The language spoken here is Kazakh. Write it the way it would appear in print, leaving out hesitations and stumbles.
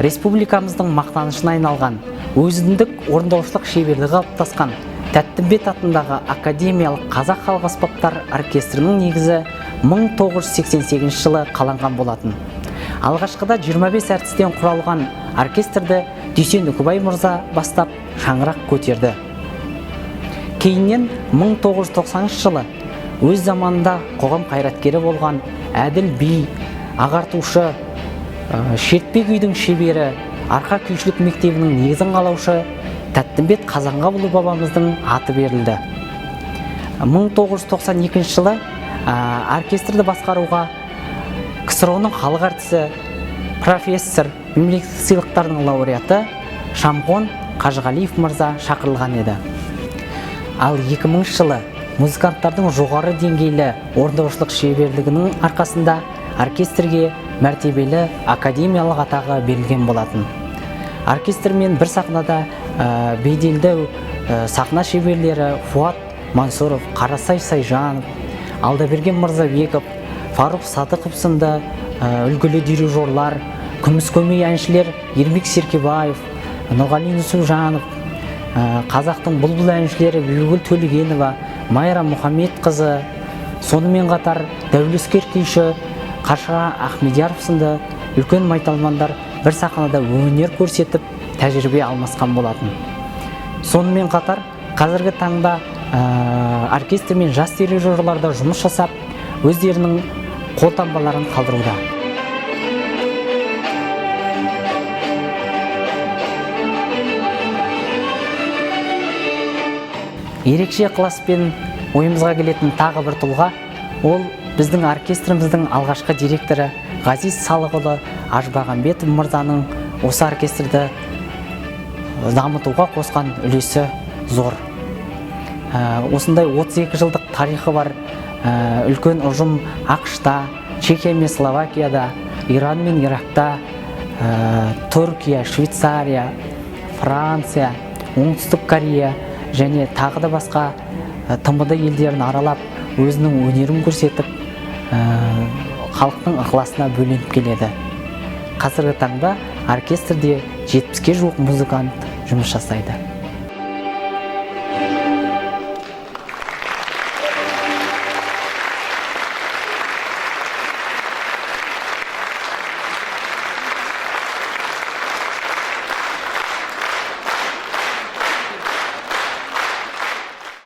Республикамыздың мақтанышына айналған, өзіндік орындаушылық шеберлігі қалыптасқан Тәттімбет атындағы академиялық қазақ халық аспаптар оркестрінің негізі 1988 жылы қаланған болатын. Алғашқыда 25 әртістен құралған оркестрді Дүйсен Үкібай мырза бастап шаңырақ көтерді. Кейіннен 1990 жылы өз заманында қоғам қайраткері болған әділ би, ағартушы, шертпе күйдің шебері, арқа күйшілік мектебінің негізін қалаушы Тәттімбет Қазанғапұлы бабамыздың аты берілді. 1992 жылы оркестрді басқаруға КСРО-ның халық әртісі, профессор, мемлекеттік сыйлықтардың лауреаты Шамғон Қажығалиев мырза шақырылған еді. Ал 2000 жылы музыканттардың жоғары деңгейлі орындаушылық шеберлігінің арқасында оркестрге мәртебелі академиялық атағы берілген болатын. Оркестрмен бір сахнада беделді сахна шеберлері Фуат Мансұров, Қарасай Сайжанов, Алдаберген Мырзабеков, Фарух Садықов сынды үлгілі дирижерлар, күміс көмей әншілер Ермек Серкебаев, Нұрғали Нүсіпжанов, қазақтың бұлбұл әншілері Бибігүл Төлегенова, Майра Мұхамедқызы, сонымен қатар дәулескер күйші Қаршыға Ахмедияров сынды үлкен майталмандар бір сахнада өнер көрсетіп, тәжірибе алмасқан болатын. Сонымен қатар қазіргі таңда оркестр мен жас дирижерлар да жұмыс жасап, өздерінің қолтаңбаларын қалдыруда. Ерекше ықыласпен ойымызға келетін тағы бір тұлға, ол біздің оркестріміздің алғашқы директоры Ғазиз Салықұлы Ажбағанбетов мырзаның осы оркестрді дамытуға қосқан үлесі зор. Осындай 32 жылдық тарихы бар үлкен ұжым АҚШ-та, Чехия мен Словакияда, Иран мен Иракта, Түркия, Швейцария, Франция, Оңтүстік Корея және тағы да басқа ТМД елдерін аралап, өзінің өнерін көрсетіп, халықтың ықыласына бөленіп келеді. Қазіргі таңда оркестрде 70-ке жуық музыкант жұмыс жасайды.